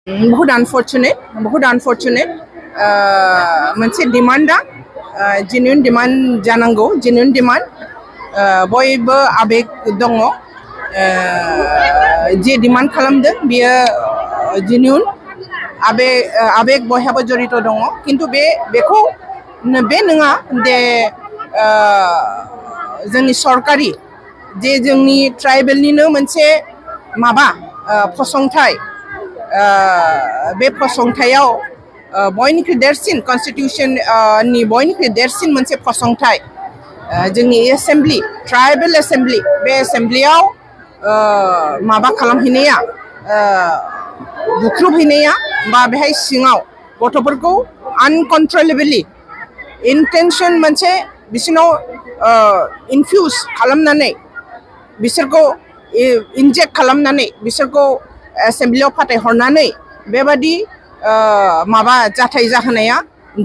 बहुत अनफर्चुनेट मोनसे डिमान्डा genuine demand जानांगौ जेन्युइन डिमान्ड बयबो आबेग दङ जे डिमान्ड खालामदों बियो जेन्युइन आबेग बयहाबो जड़ित दङ किन्तु बेखौ बे नङा दे जोंनि सरकारि जे जोंनि ट्राइबेलनिनो मोनसे माबा फसंथाय बे फसंथायाव बयनिख्रुइ देरसिन कन्स्टिट्यूशन नि बयनिख्रुइ देरसिन मोनसे फसंथाय जोंनि एसेम्बली ट्राइबेल एसेम्बली बे एसेम्बलीयाव माबा खालामहैनाया बुख्रुबहैनाया बा बेहाय सिङाव गथ'फोरखौ आनकन्ट्रलेबलि इन्टेन्शन मोनसे बिसोरनाव इनफ्यूज खालामनानै बिसोरखौ इन्जेक्ट खालामनानै बिसोरखौ एसेम्बलीयाव फाथायहरनानै बेबादि माबा जाथाय जाहोनाया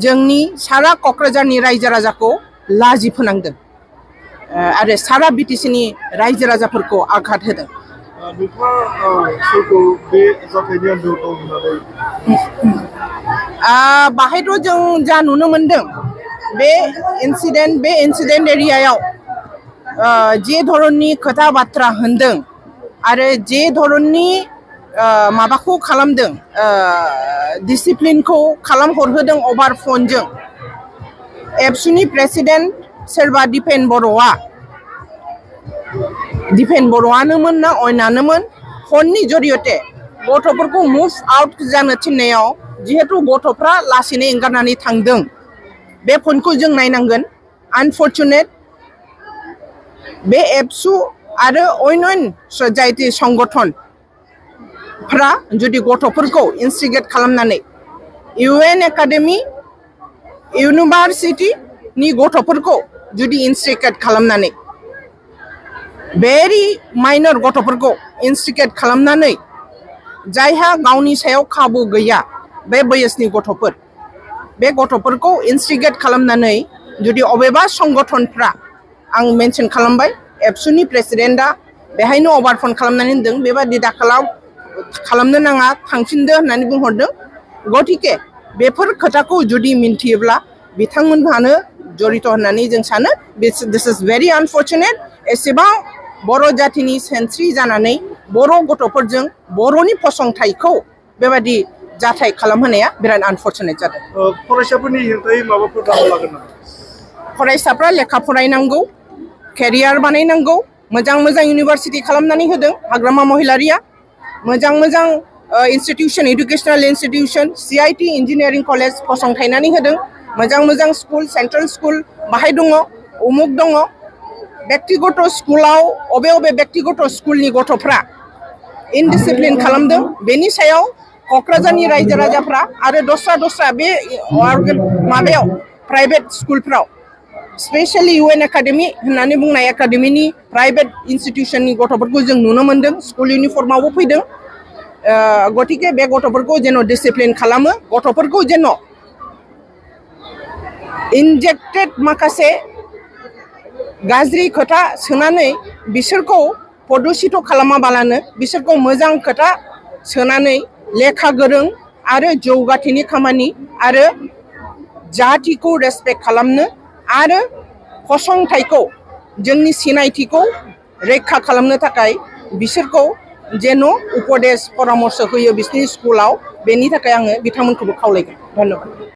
जोंनि सारा क'क्राझारनि रायजो राजाखौ लाजि फोनांदों आरो सारा बिटिसिनि रायजो राजाफोरखौ आघात होदों। बाहायथ' जों जा नुनो मोनदों बे इन्सिडेन्ट एरियायाव जे धरननि खोथा बाथ्रा होनदों आरो जे धरननि माबाखौ खालामदों डिसिप्लिनखौ खालामहरहोदों अभार फनजों एबसुनि प्रेसिडेन्ट सोरबा दिपेन बर'आनोमोन ना अयनानोमोन फननि जरियते गथ'फोरखौ मुभ आउट जानो थिननायाव जिहेतु गथ'फ्रा लासैनो एंगारनानै थांदों बे फनखौ जों नायनांगोन। आनफर्चुनेट बे एबसु आरो अन्य जायथि संगठनफ्रा जुदि गथ'फोरखौ इन्स्टिगेट खालामनानै UN एकाडेमी इउनिभार्सिटिनि गथ'फोरखौ जुदि इन्स्टिगेट खालामनानै भेरि माइनर गथ'फोरखौ इन्स्टिगेट खालामनानै जायहा गावनि सायाव खाबु गैया बे बैसोनि गथ'फोर बे गथ'फोरखौ इन्स्टिगेट खालामनानै जुदि अबेबा संगठनफ्रा आं मेनसन खालामबाय एबसुनि प्रेसिडेन्टआ बेहायनो अभार फन खालामनानै होनदों बेबादि दाखालाव खालामनो नाङा थांफिनदो होननानै बुंहरदों गतिके बेफोर खोथाखौ जुदि मिन्थियोब्ला बिथांमोनहानो जड़ित होननानै जों सानो दिस इज भेरि आनफर्चुनेट एसेबां बर' जातिनि सेनस्रि जानानै बर' गथ'फोरजों बर'नि फसंथायखौ बेबादि जाथाय खालामहोनाया बिराद आनफर्चुनेट जादों। फरायसाफोरनि हेंथायै माबाफोर राहा लागोन नामा? फरायसाफ्रा लेखा फरायनांगौ केरियार बानायनांगौ मोजां इउनिभार्सिटि खालामनानै होदों हाग्रामा महिलारिया मोजां इन्स्टिटिउशन एडुकेशनल इन्स्टिटिउशन CIT इन्जिनियारिं कलेज फसंथायनानै होदों मोजां स्कुल सेंट्रेल स्कुल बाहाय दङ उमुक दङ व्यक्तिगत स्कुलाव अबे व्यक्तिगत स्कुलनि गथ'फ्रा इनडिसिप्लिन खालामदों बेनि सायाव क'क्राझारनि रायजो राजाफ्रा आरो दस्रा बे माबायाव प्राइभेट स्कुलफ्राव स्पेशली UN एकाडेमी होननानै बुंनाय एकाडेमीनि प्राइभेट इन्स्टिटिउशननि गथ'फोरखौ जों नुनो मोनदों स्कुल इउनिफर्मावबो फैदों गतिके बे गथ'फोरखौ जेन' डिसिप्लिन खालामो गथ'फोरखौ जेन' इनजेक्टेड माखासे गाज्रि खोथा सोनानै बिसोरखौ प्रदुषित खालामाबालानो बिसोरखौ मोजां खोथा सोनानै लेखा गोरों आरो जौगाथिनि खामानि आरो जातिखौ रेसपेक्ट खालामनो आरो फसंथायखौ जोंनि सिनायथिखौ रैखा खालामनो थाखाय बिसोरखौ जेन' उपदेश परामर्श होयो बिसोरनि स्कुलाव बेनि थाखाय आङो बिथांमोनखौबो खावलायगोन। धन्यबाद।